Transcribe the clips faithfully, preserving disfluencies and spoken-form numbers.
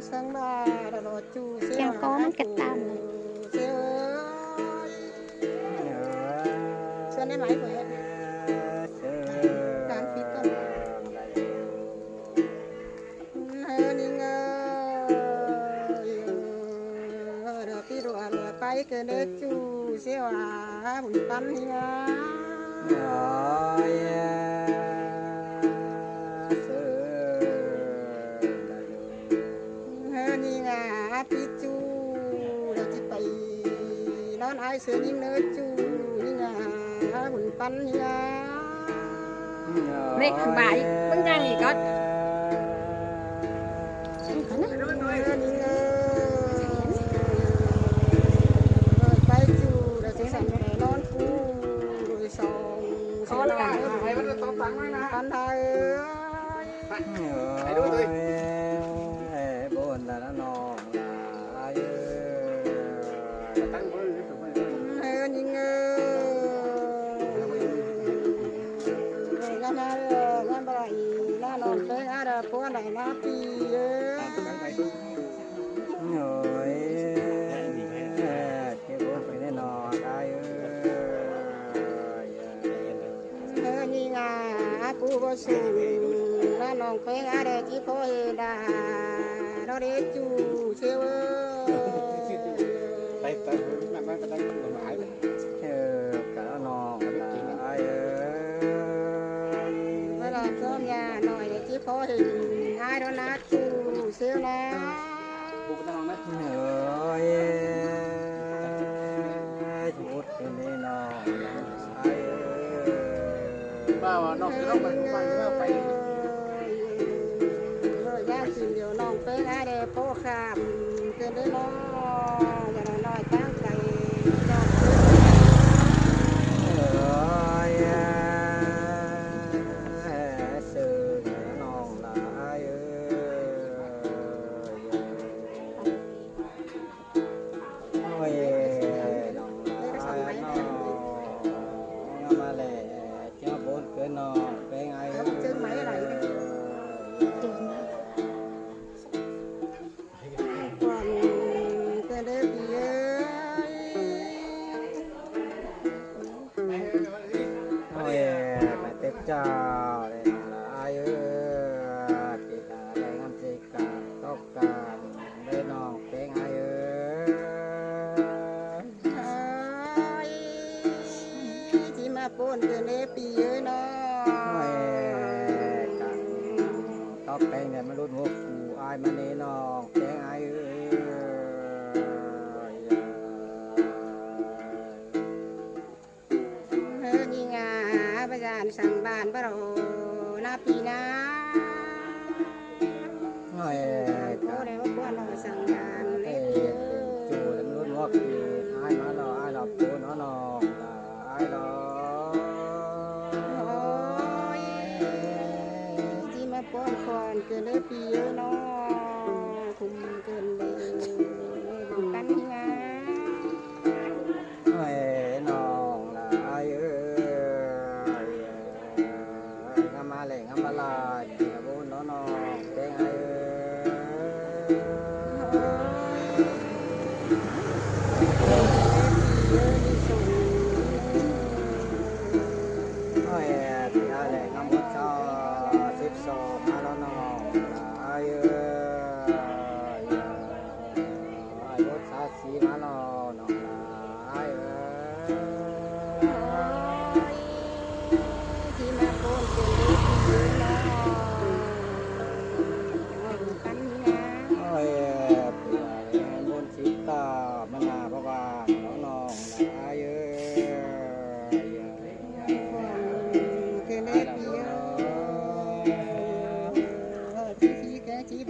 Săng ba đa lo chu sêu. Kiăng có măng kẹt tam. Sêu ơi. Xuân em máy của em. Đàn phí cân. Hơ ninh ơi. Đa phí đua đua pay kê đê chu sêu à. Bun păn hi à. Ơi. Hơ ninh à, pí chu, đa chi pay, non ai sơ ninh nơ chu, ninh à, bun păn ninh à. Mẹ thằng bà ấy, bưng ra nghỉ con. Hơ ninh à, pay chu, đa chi sẵn non cu, rồi song, con là, bun păn hai ơi. Ơi, bôn là nó non là ai ơi. Ơi, ninh ơi. Ngắm ai ơi, ngắm bà ơi, nó non pé ngá đa pua này nó pi ơi. Ơi, cái bôn phải nên non ai ơi. Ơ, ninh à, pu bô sung, nó nong peng á đe chi phô hê đa, nó đe chu siêu ơi. Ơ, cả nó nong, ai ơi. Nó là con nhà nội đe chi phô hê, ai đó nát chu siêu nè. Ơi, út cái này nó, ai ơi. Ba mà nó cứ đóng bằng cái này nó phải. Rồi, ra tìm điều nong pé ai để phô khám, cái đấy nó, giờ nó nói tăng cái, cho. Ơi, sự nó nong là ai ơi. Ôi, lòng ai nó, nó mà lẹ, chứ bốn cứ nó, cái ngày. Còn cái đấy thì ơi. Ôi, phải tiếp chào, đây là ai ơi, thì cả đây ngắm gì cả, tóc cả, đây nó, cái ngày ơi. Ôi, chị mà buồn từ nếp đi ơi nó. Ôi, cả, tóc cái này mà lút ngốc, ai mà nê nó, cái ngày ơi. Ơ, ninh à, bá dàn sang bàn bá rô, na pi na. Ôi, cô này có quan họ sang bàn, ê, ê, pi ơi. Chủ lắm lút ngọc thì ai mà lo, ai lo, cô nó lo, là ai lo. Ôi, chị mà con còn kìa, lê pi ơi nó, cũng cần để, cũng căn nhà. Ơi, nong là ai ơi, ngắm má lẹ ngắm má lai, là bố nó nong, cái ai ơi. Ơi, thì ai lẹ ngắm bố cho, xếp so, má nó nong, là ai ơi. Ai bố xa xí má nó nong, là ai ơi. Ôi, chị mà con kìa, lê pi ơi nó. Ôi, căn nhà. Ôi, buôn xít ta, mà nà bà bà, nó nong, là ai ơi. Con kìa, lê pi ơi. Ôi, chị, chị, cái chị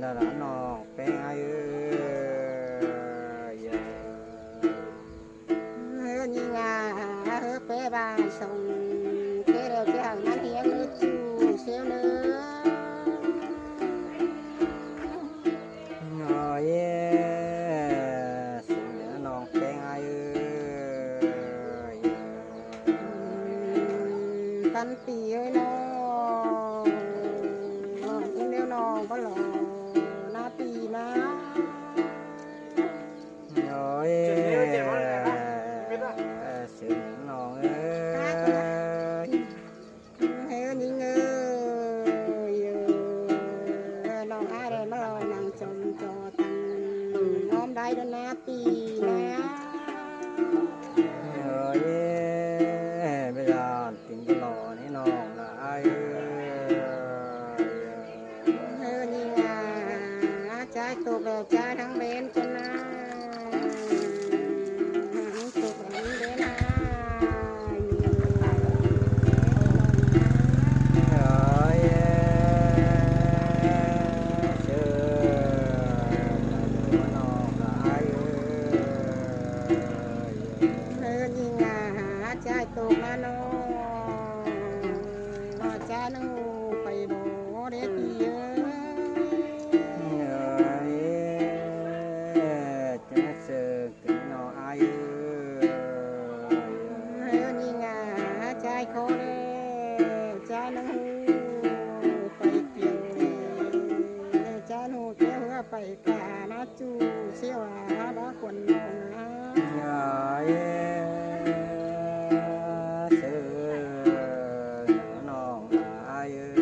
Đa đa ꞌnọng ꞌpéng ai ơi. Hơ ꞌnhính a, hơ ꞌpé ba song, ꞌpé đeo ꞌchí hảư ꞌmắn hiếng ꞌnớ ꞌchu ꞌsịu ꞌnớ. Ôi, song ꞌnọng ꞌpéng ai ơi. Căn pi ơi ꞌnọng, ꞌnhính ꞌnọng báu lo ꞌná pi ꞌná. Ôi, song ꞌnọng ơi. Hơ ꞌnhính ơi, ꞌnọng a đe ꞌmá lo nẳng chom cho tẳng ꞌnhóm đai đa ꞌná pi ꞌná. Ôi, báu lo ꞌnhính báu lo ꞌnị ꞌnọng ꞌnạ ai ơi. Hơ ꞌnhính a, ꞌchái ꞌtộc lỏ ꞌchái ꞌnhắng ꞌvến ꞌcốn ꞌná. Tuk ꞌvến ꞌnạ. Ôi, song ꞌnọng ꞌnạ ai ơi. Hơ ꞌnhính a, ꞌchái ꞌtộc ꞌnạ ꞌnọng. Lo ꞌchái ꞌnụ pay báu đé pi ơi. Ôi, chắng sương ꞌnọng ai ơi. Hơ ꞌnhính a, ꞌchái khó đé, ꞌchái ꞌnụ pay kiêng đé, ꞌchái ꞌnụ kéo hứa pay cả ꞌná ꞌchu ꞌsịu a, báu khuôn ꞌnọng ꞌnạ. Ôi, sương ꞌnọng ai ơi.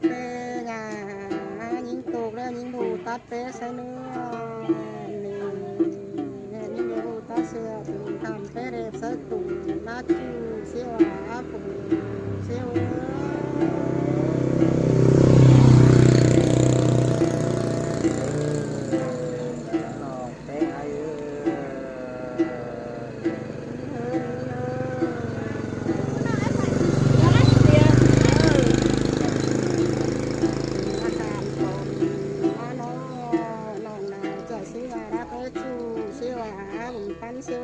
ꞌPé ꞌnhá ꞌnhính ꞌtộc ꞌlẹo ꞌnhính ꞌhụ tắt ꞌpé sáư ꞌnớ. ꞌNhính ꞌhụ tắt ꞌsứa tủm khảm ꞌpé đe sáư tủm ꞌná ꞌchu ꞌsịu a, phủ ꞌsịu ơi. Ơ, ꞌnhính ơi. ꞌNọng ꞌnạ chả ꞌsịu a, đa ꞌpé ꞌchu ꞌsịu a, bun ꞌphắn ꞌsịu.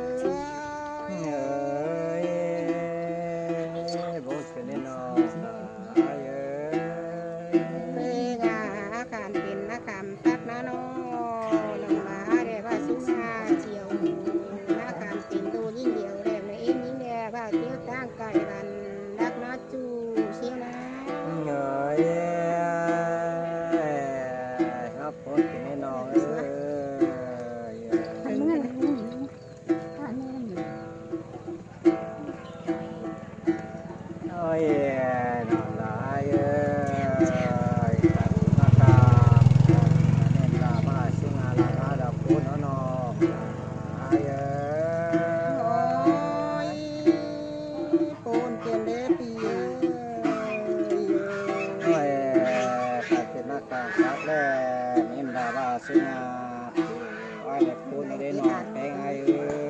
Ơi, báu khen ꞌnị ꞌnọng ꞌnạ ai ơi. ꞌPé ꞌnhá khảm pên ꞌnạ khảm tắc ꞌnạ ꞌnọng. ꞌNọng ꞌmá đe ꞌva ꞌsịu a chiêu. ꞌNạ khảm pên ꞌtố ꞌnhính điêu đe ꞌmá ꞌếm ꞌnhính đe ꞌva ꞌtiếu ꞌtáng cai bản đắc ꞌná ꞌchu ꞌsịu ꞌnạ. Ơi, hắp báu khen ꞌnị ꞌnọng ơi. Ôi, ꞌnọng ꞌnạ ai ơi. Tẳng ꞌnạ ca, ꞌnạ ꞌnạ ꞌva ꞌsịu ꞌnạ ꞌnạ ꞌva đa ꞌcốn ꞌnọng ꞌnạ ai ơi. Ôi, ꞌcốn kên đé pi ơi. Ôi, tẳng kên ꞌnạ ca tắc ꞌlẹ, ꞌnị ꞌva ꞌsịu ꞌnạ. Ôi, ꞌcốn đé ꞌnọng ꞌpéng ai ơi.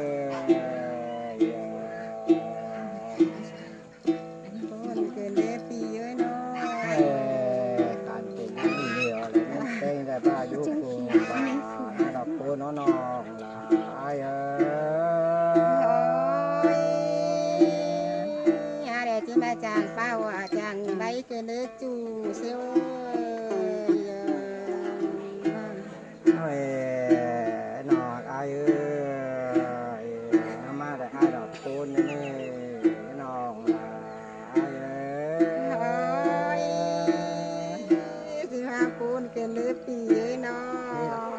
ꞌCốn kên đé pi ơi ꞌnọng. Ê, căn kên đé pi ơi, ꞌpéng đe ꞌva dú ꞌcốn ꞌva, ꞌnạ đa ꞌcốn ꞌnọng ꞌnọng ꞌnạ ai ơi. Ôi, a đe ꞌchí ꞌmá chang ꞌpá ꞌva chang báu kên đé ꞌchu ꞌsịu ơi. Ôi, ꞌnọng ai ơi, ꞌnạ ꞌmá đe ai đa ꞌcốn ꞌnị, ꞌnọng ai ơi. Ôi, ꞌchí ꞌmá ꞌcốn kên đé pi ơi ꞌnọng.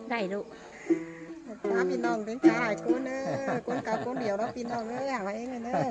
Đảy ꞌlụk. Táo ꞌpi ꞌnọng ꞌtếng cá lai ꞌcốn ơ, ꞌcốn cá ꞌcốn điêu ꞌnớ ꞌpi ꞌnọng ơ, hảư ꞌva ꞌnhính ơ.